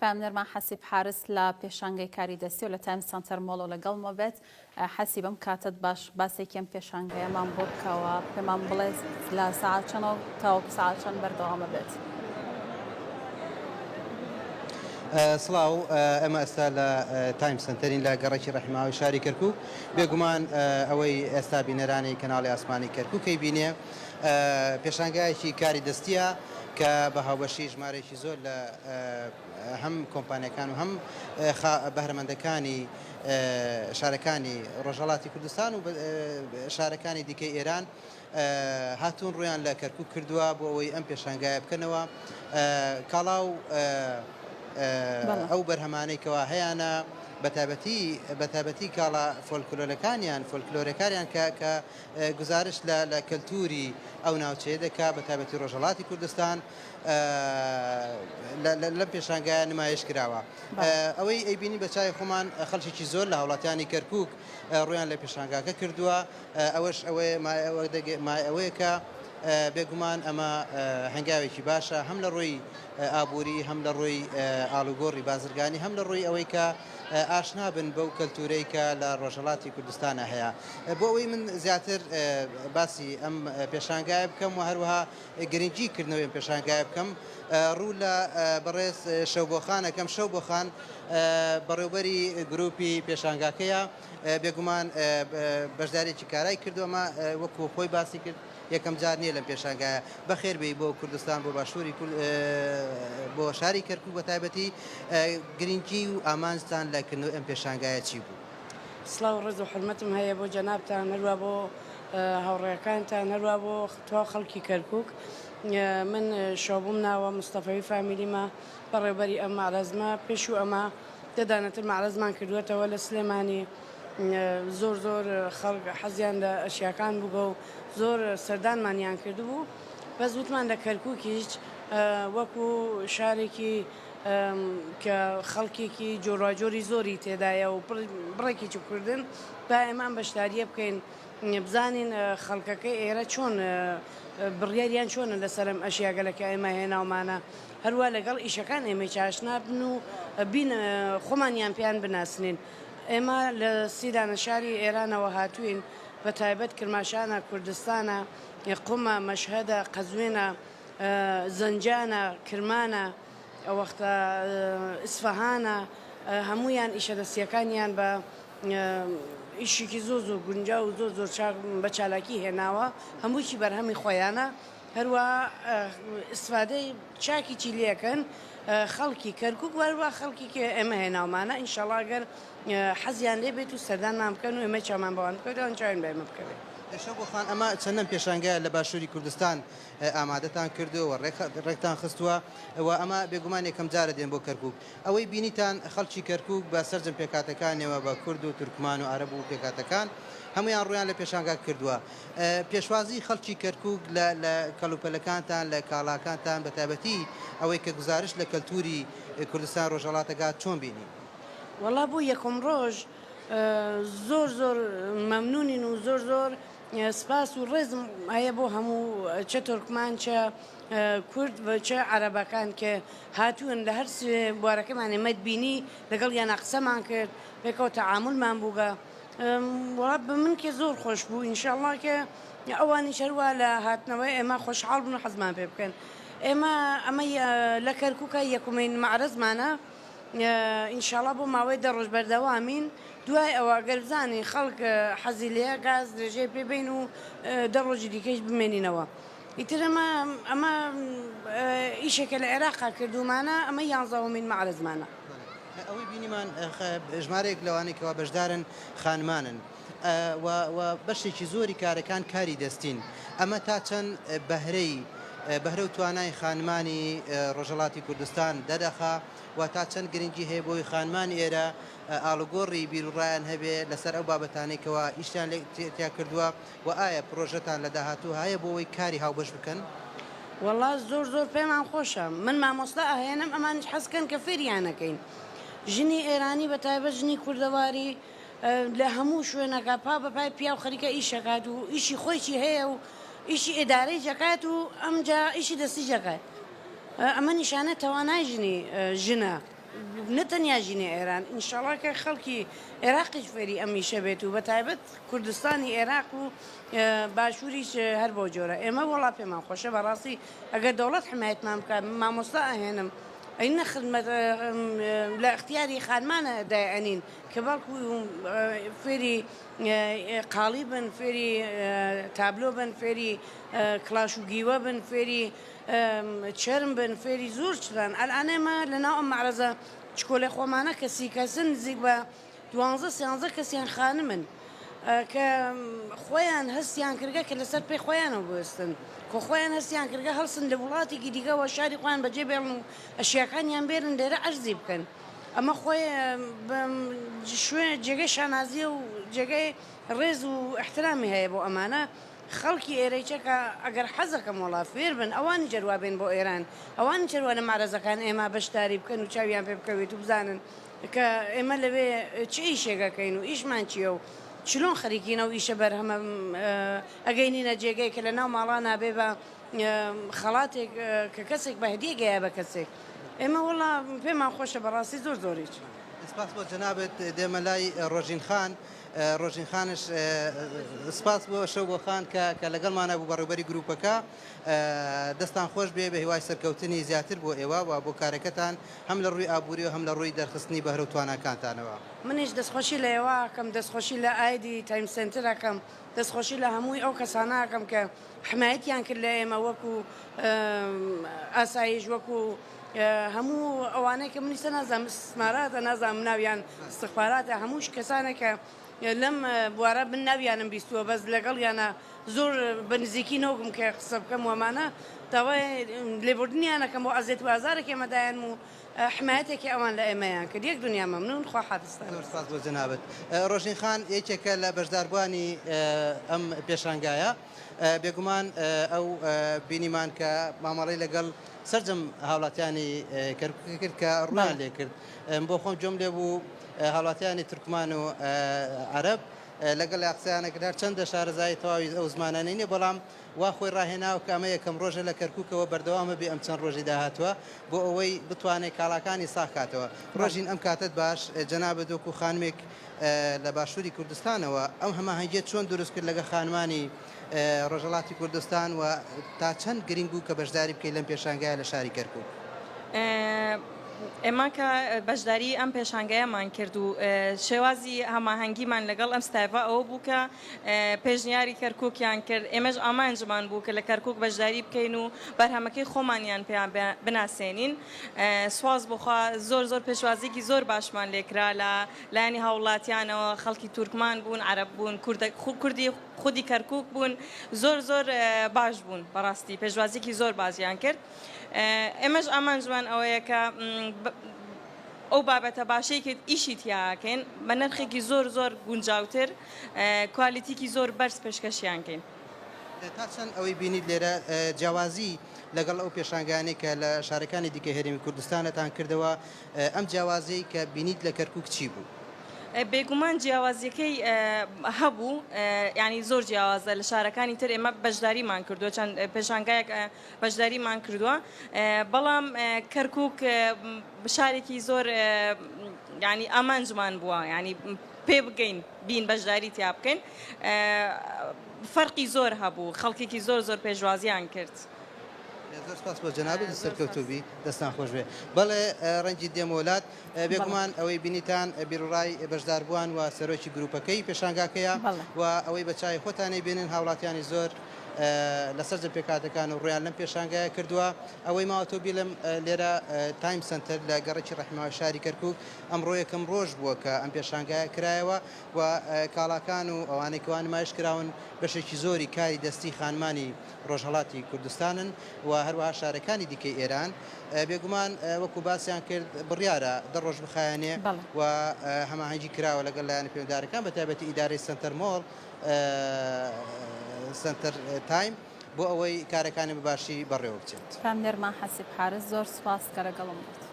پەیامنێرمان حەسیب حارس لە پێشانگەی کاری دەستی و لە تایم سەنتەر مۆڵەوە لەگەڵمە بێت. حەسیب ئەم کاتەت باش، باسێکی ئەم پێشانگەیەمان بۆ بکەوە، پێمان بڵێ لە سەعات چەنەوە تاوەکو سەعات چەند بەردەوامە بێت؟ سڵاو، ئێمە ئێستا لە تایم سەنتەرین لە گەڕەکی ڕەحیماوەی شاری کەرکوک. بێگومان ئەوەی ئێستا بینەرانی کەناڵی ئاسمانی کەرکوک ئەیبینێ پێشانگایەکی کاری دەستییە کە بە هاوبەشی ژمارەیەکی زۆر لە هەم کۆمپانیاکان و هەم بەهرەمەندەکانی شارەکانی ڕۆژهەڵاتی کوردستان و شارەکانی دیکەی ئێران هاتوون ڕوویان لە کەرکوک کردووە بۆ ئەوەی ئەم پێشانگایە بکەنەوە کاڵا و ئەو بەرهەمانەی کەوا هەیانە بەتایبەتی بەتایبەتی کاڵا فۆلکلۆرەکانیان فۆلکلۆرەکانیان کە کە گوزارشت لە لە کەلتوری ئەو ناوچەیە دەکا بەتایبەتی ڕۆژهەڵاتی کوردستان لەم پێشانگایە نمایش کراوە. ئەوەی ئەیبینین بە چاوی خۆمان خەڵکێکی زۆر لە هاوڵاتیانی کەرکوک ڕوویان لە پێشانگاکە کردووە، ئەوەش ئەوەیە مای ئەوەیە کە بێگومان ئەمە هەنگاوێکی باشە هەم لە ڕووی ئابووری هەم لە ڕووی ئاڵوگۆڕی بازرگانی هەم لە ڕووی ئەوەی کە ئاشنا بن بەو کەلتورەی کە لە ڕۆژهەڵاتی کوردستانە هەیە. بۆ ئەوەی من زیاتر باسی ئەم پێشانگایە بکەم و هەروەها گرنگی کردنەوەی ئەم پێشانگایە بکەم ڕوو لە بەڕێز شەوبۆخان ئەکەم، شەوبۆخان بەڕێوبەری گروپی پێشانگاکەیە، بێگومان بەشداریەکی کارای کردووە، ئەمە وەکو خۆی باسی کرد یەکەم جار نییە لەم پێشانگایە. بەخێر بێی بۆ کوردستان، بۆ باشووری بۆ شاری کەرکوک بە تایبەتی، گرنگی و ئامانجتان لە کردنەوەی ئەم پێشانگایە چی بوو؟ سڵاو و ڕێز و حورمەتم هەیە بۆ جەنابتان هەروا بۆ هاوڕێکانتان هەروا بۆ تەواو خەڵکی کەرکوک من شەوبوم ناوە مستەفەوی فامیلیمە بەڕێوبەری ئەم مەعرەزمە پێشوو ئەمە دە دانەتر مەعرەزمان کردووەتەوە لە سلێمانی زۆر زۆر خەڵک حەزیان لە ئەشیاکان بووگە و زۆر سەردانمانیان کردبوو بەس وتمان لە کەرکوکیش وەکو شارێکی کە خەڵکێکی جۆراوجۆری زۆری تێدایە و بڕێکی کوردن با ئێمە ئەم بەشدارییە بکەین بزانین خەڵکەکەی ئێرە چۆن بڕیاریان چۆنە لەسەر ئەم ئەشیاگەلە کە ئێمە هێناومانە هەروا لەگەڵ ئیشەکان ئێمەی ئاشنا بن و بین خۆمانیان پێیان بناسنین ئێمە لە سیدانە شاری ئێرانەوە هاتووین بە تایبەت کرماشانە کوردستانە قومە مەشهەدە قەزوێنە زەنجانە، کرمانە، ئەوەختە ئیسفەهانە، هەموویان ئیشە دەستییەکانیان بە ئیشێکی زۆر زۆر گونجاو و زۆر زۆر چاک بە چالاکی هێناوە، هەموویی بەرهەمی خۆیانە، هەروا ئیسفادەی چاکیی لێکەن خەڵکی کەرکووک و هەروا خەڵکی کە ئێمە هێناومانە، ئینشەڵا گەر حەزیان لێ بێت و سەردانمان بکەن و ئێمە چاومان بەوان بکەوێت ئەوان چاویان بە ئێمە بکەوێت. شەوبۆ خان ئەمە چەندەم پێشانگایە لە باشووری کوردستان ئامادەتان کردووە و ڕێکتان خستووە و ئەمە بێگومان یەکەم جارە دێن بۆ کەرکووک. ئەوەی بینیتان خەڵکی کەرکووک بە سەرجەم پێکهاتەکانیەوە بە کورد و تورکمان و عەرەب و پێکهاتەکان هەموویان ڕوویان لە پێشانگا کردووە. پێشوازی خەڵکی کەرکووک لە لە کەلوپەلەکانتان لە کاڵاکانتان بە تایبەتی ئەوەی کە گوزارشت لە کەلتووری کوردستان ڕۆژهەڵات دەکات چۆن بینی؟ وەڵا بۆ یەکەم ڕۆژ زۆر زۆر مەمنوونین و زۆر زۆر سپاس و ڕێزم هەیە بۆ هەموو چە تورکمان چە کورد و چە عەرەبەکان کە هاتوون لە هەر سێ بوارەکەمان ئێمەت بینی لەگەڵ یانا قسەمان کرد پێکەوە تەعامولمان بووگە وەڵا بە من کە زۆر خۆش بوو ئینشاڵڵا کە ئەوانیش هەروا لە هاتنەوەی ئێمە خۆشحاڵ بن و حەزمان پێ بکەن ئێمە ئەمە لە کەرکووکە یەکمین مەعرەزمانە ئینشاڵا بۆ ماوەی دە ڕۆژ بەردەوامین دوای ئەوە گەر بزانین خەڵک حەزی لێیە گاز درێژەی پێ بەین و دە ڕۆژی دیکەیش بمێنینەوە ئیتر ئەمە ئەمە ئیشێکە لە عێراقا کردوومانە ئەمە یانزەوەمین مەعرەزمانە. ئەوەی بینیمان ژمارەیەک لەوانەی کەوا بەشدارن خانمانن و و بەشێکی زۆری کارەکان کاری دەستین ئەمە تا چەند بەهرەی بەهرە و توانای خانمانی ڕۆژهەڵاتی کوردستان دەرەخا و تا چەند گرنگی هەیە بۆی خانمانی ئێرە ئاڵوگۆڕی بیروڕایان هەبێ لەسەر ئەو بابەتانەی کەوا ئیشتان لێ تیا کردووە و ئایا پرۆژەتان لە داهاتوو هەیە بۆ ئەوەی کاری هاوبەش بکەن؟ وەڵا زۆر زۆر پێمان خۆشە من مامۆستا ئەهێنم ئەمانیش حەز کەن کە فێریانەکەین ژنی ئێرانی بە تایبەت ژنی کوردەواری لە هەموو شوێنەکە پا بە پای پیاو خەریکە ئیش ئەکات و ئیشی خۆیشی هەیە و ئیشی ئیدارەیش ئەکات و ئەمجا ئیشی دەستیش ئەکات ئەمە نیشانە تەوانای ژنی ژنە. نە تەنیا ژنی ئێران ئینشەڵا کە خەڵکی ئێراقیش فێری ئەم ئیشە بێت و بە تایبەت کوردستانی ئێراق و باشووریش هەر بەو جۆرە ئێمە وەڵا پێمان خۆشە بەڕاستی ئەگەر دەوڵەت حمایەتمان بکات مامۆستا ئەهێنم ئەی نە خدمەت لە ئەختیاری خانمانە دایئەنین کە بەڵکو فێری قاڵی بن فێری تابلۆ بن فێری کڵاش و گیوە بن فێری چەرم بن فێری زۆر شتان ئەلئان ئێمە لەناو ئەم مەعرەزە چکۆلەی خۆمانە کەسی کەسن نزیک بە دوانزە سیانزە کەسیان خانمن کە خۆیان هەستیان کردگە کە لەسەر پێی خۆیانەوە بوەستن کە خۆیان هەستیان کردگە هەڵسن لە وڵاتێکی دیکەوە شاری خۆیان بەجێ بێڵن و ئەشیاکانیان بێرن لێرە عەرزی بکەن ئەمە خۆی شوێن جێگەی شانازیە و جێگەی ڕێز و ئیحترامی هەیە بۆ ئەمانە خەڵکی ئێرەیچە کە ئەگەر حەزەکەم وەڵا فێر بن ئەوانیش هەروا بێن بۆ ئێران ئەوانیش هەروا لە مەعرەزەکان ئێمە بەشداری بکەن و چاویان پێ بکەوێت و بزانن کە ئێمە لەوێ چ ئیشێک ئەکەین و ئیشمان چییە و چلۆن خەریکین ئەو ئیشە بەرهەمە ئەگەینینە جێگەی کە لە ناو ماڵانا بێ بە خەڵاتێک کە کەسێک بە هەدیە گەیا بە کەسێک ئێمە وەڵا پێمان خۆشە بەڕاستی زۆر زۆریش. سپاس بۆ جەنابت دێمە لای ڕۆژین خان. ڕۆژین خانش سپاس بۆ شەو بۆ خان کە کە لەگەڵمانە بوو بەڕێوبەری گروپەکە دەستان خۆش بێ بە هیوای سەرکەوتنی زیاتر بۆ ئێوە و بۆ کارەکەتان هەم لە ڕووی ئابووری و هەم لە ڕووی دەرخستنی بەهرە و تواناکانتانەوە. منیش دەستخۆشی لە ئێوە ئەکەم، دەستخۆشی لە ئایدی تایم سێنتەر ئەکەم، دەستخۆشی لە هەمووی ئەو کەسانە ئەکەم کە حمایەتیان کرد لە ئێمە وەکو ئاسایش وەکو هەموو ئەوانەی کە من ئیستا نازانم ئیستسماراتە نازانم ناویان ئیستخباراتە هەمووش کەسانێک کە لەم بوارە من ناویانم بیستووە بەس لەگەڵیانە زۆر بە نزیکی نەوەکم کە قسە بکەم وەمانە داوای لێبوردنیان ئەکەم بۆ ئەزێت و ئازارێک ئێمە دایانم و حمایەتێکی ئەوان لە ئێمەیان کرد یەک دنیا مەمنون خوا حافزتان. زۆر سپاس بۆ جەنابت. ڕۆژین خان یەکێکە لە بەشداربووانی ئەم پێشانگایە. بێگومان ئەو بینیمان کە مامەڵەی لەگەڵ سەرجەم هاوڵاتیانی کەرکوکی کرد کە ڕوویان لێ کرد. بۆ خۆم گوێم لێ بوو هاوڵاتیانی تورکمان و عەرەب لەگەڵ قسەیان کرد هەرچەندە شارەزایی تەواوی ئەو زمانانەی نییە بەڵام وا خۆی ڕاهێناوە کە ئەمە یەکەم ڕۆژە لە کەرکوکەوە بەردەوامە بێ ئەم چەند ڕۆژی داهاتووە بۆ ئەوەی بتوانێت کاڵاکانی ساغ کاتەوە. ڕۆژین ئەم کاتەت باش، جەنابت وەکو خانمێک لە باشووری کوردستانەوە ئەم هەماهەنگیەت چۆن دروست کرد لەگەڵ خانمانی ڕۆژهەڵاتی کوردستان و تا چەند گرنگ بوو کە بەشداری بکەیت لەم پێشانگایە لە شاری کەرکوک؟ ئێمە کە بەشداری ئەم پێشانگایەمان کرد و شێوازی هەماهەنگیمان لەگەڵ ئەم ستایڤە ئەوە بوو کە پێشنیاری کەرکوکیان کرد، ئێمەش ئامانجمان بوو کە لە کەرکوک بەشداری بکەین و بەرهەمەکەی خۆمانیان پێیان بناسێنین. سوپاس بۆ خوا زۆر زۆر پێشوازیەکی زۆر باشمان لێکرا لە لایەنی هاوڵاتیانەوە، خەڵکی تورکمان بوون، عەرەب بوون، کوردی خودی کەرکوک بوون، زۆر زۆر باش بوون بەڕاستی پێشوازیەکی زۆر باشیان کرد. ئێمەش ئامانجمان ئەوەیە کە ئەو بابەتە باشەی کە ئیشی تیا ئەکەین بە نرخێکی زۆر زۆر گونجاوتر کوالیتیکی زۆر بەرز پێشکەشیان کەین. تا چەند ئەوەی بینیت لێرە جیاوازی لەگەڵ ئەو پێشانگایانەی کە لە شارەکانی دیکەی هەرێمی کوردستانتان کردەوە، ئەم جیاوازیەی کە بینیت لە کەرکوک چی بوو؟ بێگومان جیاوازیەکەی هەبوو یانی زۆر جیاوازە لە شارەکانی تر ئێمە بەشداریمان کردووە چەند پێشانگایەک بەشداریمان کردووە بەڵام کەرکک شارێکی زۆر ینی ئامانجمان بووە ینی پێ بگەین بین بەشداری تیا بکەین فەرقی زۆر هەبوو خەڵکێکی زۆر زۆر پێشوازیان کرد. زۆر سپاس بۆ جەنابت سەرکەوتوو بی دەستان خۆش بێ. بەڵێ ڕەنگی دێمۆلات بێگومان ئەوەی بینیتان بیروڕای بەشداربووان و سەرۆکی گروپەکەی پێشانگاکەیە و ئەوەی بە چاوی خۆتانی بینن هاوڵاتیانی زۆر لە سەرجەم پێکهاتەکان و ڕوویان لەم پێشانگایە کردووە. ئەوەی ماوەتەوە بیڵێم لێرە تایم سەنتەر لە گەڕەکی ڕەحیماوای شاری کەرکووک ئەمڕۆ یەکەم ڕۆژ بووە کە ئەم پێشانگایە کرایەوە و کاڵاکان و ئەوانەی کەوا نمایش کراون بەشێکی زۆری کاری دەستی خانمانی ڕۆژهەڵاتی کوردستانن و هەروەها شارەکانی دیکەی ئێران. بێگومان وەکو باسیان کرد بڕیارە دە ڕۆژ بخایەنێ و هەماهەنگی کراوە لەگەڵ لایەنە پەیوەندیدارەکان بەتایبەتی ئیدارەی سەنتەر مۆڵ سەنتەر تایم بۆ ئەوەی کارەکانی بە باشی بەڕێوە بچێت. پامنێرمان حەسیب حارس زۆر سوپاس کە لەگەڵم بوویت.